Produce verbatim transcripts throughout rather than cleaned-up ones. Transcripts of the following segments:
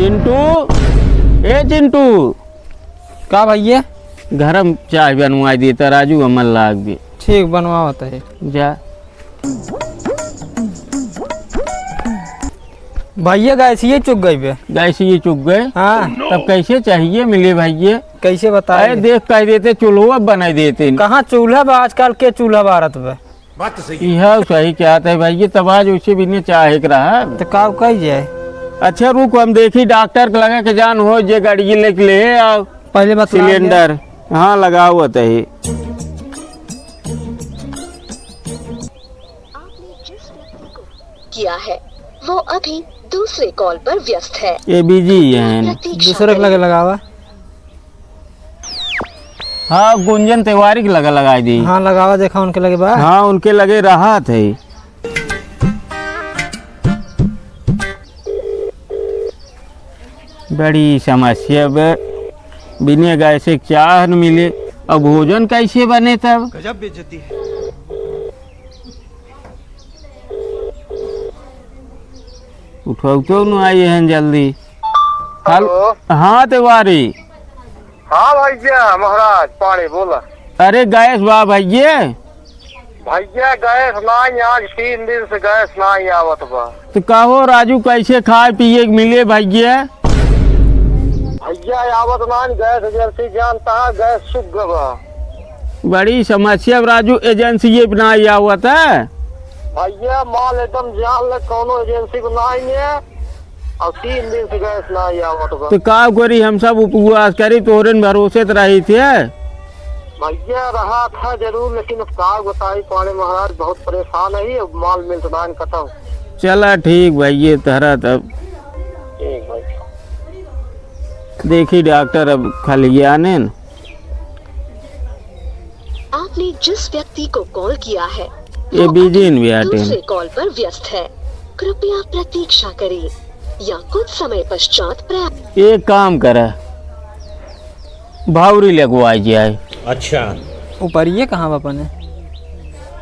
चिंटू, ए चिंटू। का भइया? गरम चाय बनवाई देता राजू, अमल लाग दे। ठीक, बनवावत है। जा। भइया, गैसिये चुक गई बे। गैसिये चुक गए? हाँ। तब कैसे चाहिए मिले भइया? कैसे बताए? अरे देख, कह देते चूल्हो बनाई देते। कहाँ चूल्हा बा आजकल, के चूल्हा बारत बा? बात तो सही है। यह सही कहत है भइया, तब आज उसे भी नहीं चाहे के रहा। तो का कही जाए? अच्छा रुक, हम देखी डॉक्टर के लगा के जान हो जे गाड़ी लेके ले आओ। पहले बतला सिलेंडर। हाँ, लगाओ तो ही। आपने जिस व्यक्ति को किया है, वो अभी दूसरे कॉल पर व्यस्त है। ये बिजी हैं। प्रतीक्षा दूसरे के लगे करें। लगावा। हाँ, गुंजन तिवारी के लगे लगाई दी। हाँ, लगावा, देखा उनके लगे बा। हाँ, उनके लगे रहत है। बड़ी समस्या बे, बिना गैस के चाह न मिले, अब भोजन कैसे बने तब? गजब बेइज्जती है। उठौतो न आई हैं जल्दी। हेलो। हेलो। हाँ तिवारी। हाँ भैया महाराज पांड़े बोला। अरे गैस बा भैया। भैया गैस नाई, आज तीन दिन से गैस नाई आवत बा। तो कहो राजू, कैसे खाए पिए के मिले भैया? भैया आवत नाई, गैस एजेंसी जानता है, गैस सुख गवा। बड़ी समस्या बा राजू, एजेंसी ये नाई आवत है। भैया माल एकदम जान ले, कौनो एजेंसी को नाई है। अब तीन दिन से गैस नाई आवत बा। तो का करी, हम सब उपवास करी, तोहरे न भरोसे त रही थे। भैया रहा था जरूर, लेकिन अब का बताई पांड़े महाराज, बहुत परेशान है, अब माल मिलत नाई कतौ। चला ठीक भैया, तहरा तब। ठीक भाई। देखी डॉक्टर अब खाली आने न। आपने जिस व्यक्ति को कॉल किया है, ये वो बिजी अभी न बियाटे न। दूसरे कॉल पर व्यस्त है। कृपया प्रतीक्षा करें या कुछ समय पश्चात प्रयास। एक काम करा, भौरी लगवाई जाए। अच्छा। ऊपरिये कहाँ बा अपने?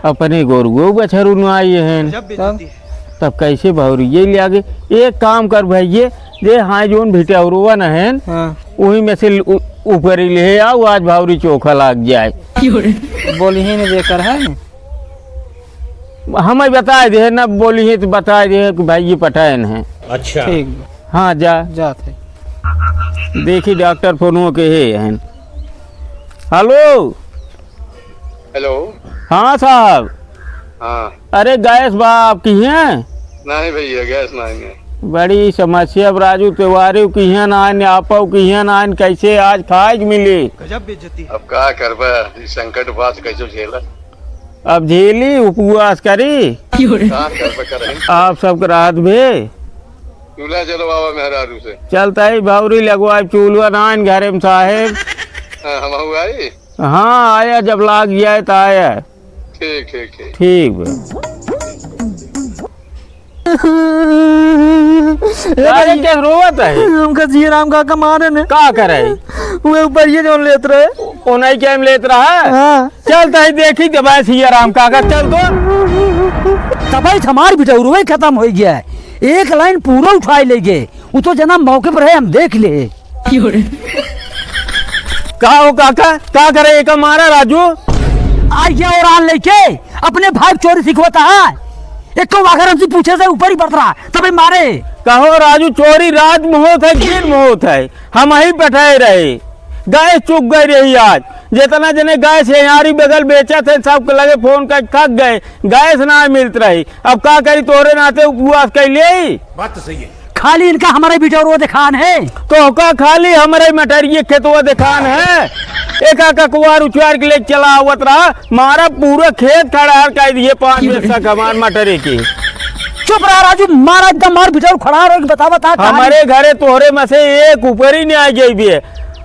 अपने गोरुओ बछरू न आई हैं। तब? तब कैसे भौरी ये ले आगे? एक काम कर भैये, जे हाँ जोन भिटौरुआ न हैं, हाँ। वही में से उ-, ऊपरी ले आओ, आज भौरी चोखा लाग जाए। बोली ही न जेकर है। हमें बताए दे, न बोली ही तो बताए दे कि भाई ये पटायन है। अच्छा। ठीक। हाँ, जा। जात है। देखी डॉक्टर फोनो के हे हैं। हेलो। हेलो। हाँ साहब। हाँ। अरे गैस बा आपकी हैं? नहीं भैया, गैस नहीं है। बड़ी समस्या अब राजू तिवारी की हैं ना आइन, आपो की हैं ना आइन, कैसे आज खाए के मिली? गजब बेइज्जती। अब का करबा, ई संकट बात कैसे झेला? अब झेली, उपवास करी। का करबा, करही। आप सबके रात भे। चूल्हा जलवावा मेहरारू से। चलता ही भौरी लगवाए, चूल्हा ना आइन घरे में साहेब। हाँ, हम आई। हाँ, आया, जब लाग जाए तो आया। ठीक, ठीक, ठीक। ठीक बा। ए अरे, भाई, के रोवत है? हमका सिया राम काका मारे ने। का करे? वे ऊपर ये जौन लेत रहे। ओनाई के हम लेत रहा? हाँ। चल, तई देखी जब आए सिया राम काका, चल तो। तबाही हमार बिटौरुए खत्म होइ गया है। एक लाइन पूरा उठाए ले गए। उ तो जना मौके पर है, हम देख ले। का हो काका, का करे एका मारा राजू? आ ये और आन लेके अपने भाई चोरी सिखवता है। एको अगर हमसे पूछे से ऊपर ही बढ़त रहा, तबे मारे। कहो राजू, चोरी रात में होत है, दिन में होत है, हमही पठाए रहे। गैस चुक गई रही आज। जितना जने गैस यारी बगल बेचत है, सबके लगे फोन कर थक गए, गैस ना मिलत रही। अब का करी, तोहरे नाते उपवास कैले। बात तो सही है। खाली इनका हमरे बिटौरुआ देखान है। तोहका खाली हमरे मटरिये खेतवा देखान है। एका ककुआर उचुआर के लेके चला आवत रहा, मारा पूरा खेत खड़ार कर दिए पाँच बरस का हमार मटरे के। चुप रहा राजू, मारा एकदम मार बिटौर खड़ा रहो, बता, बता, कहानी। हमरे घरे तोहरे में से एक ऊपर ही नहीं आ जाइबे।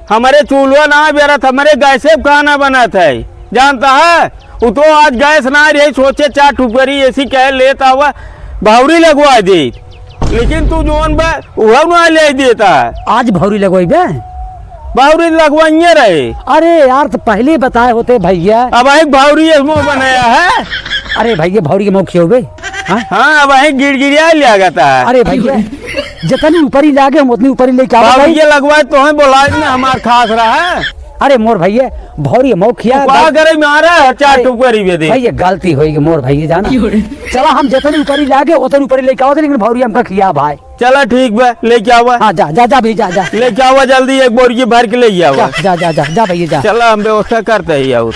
हमरे चूल्हा ना बेरत, हमरे गैसे खाना बनत है, जानता है? उ तो आज गैस ना रही, सोचे चार टुकड़ी ऐसी कहे लेत आवा, भौरी लगवा दे, लेकिन तू जोन बा, उहव ना ले देता। आज भौरी लगवाई बे? भौरी लगवाइए रहे। अरे यार, तो पहले बताए होते भैया। अब एक भौरी एक मुंह बनाया है। अरे भैया, भौरी के मुंह खियोबे? हाँ? हाँ, अब एक गिड़गिड़िया लिया गया था। अरे भैया, जितनी ऊपरी लागे हम उतनी ऊपरी लेके आवा बाबू, भाई। ये लगवाए तो हैं, बोलाए ना हमार खास रहा है। अरे मोर भैया, भौरी मऊ खिया तू का गल-, करे मारा है, चार अरे टुकड़ी में दे। भैया गलती होई गई मोर भैया जाना। चला हम जितनी ऊपरी लागे उतनी ऊपरी लेके आवत, लेकिन भौरी हमका खिया भाई। चला ठीक बा, लेके आवा। हाँ जा जा जा भाई जा जा। लेके आवा जल्दी, एक बोरी भर के ले आवा। जा जा जा जा जा भैया जा। चला हम व्यवस्था करते ही और।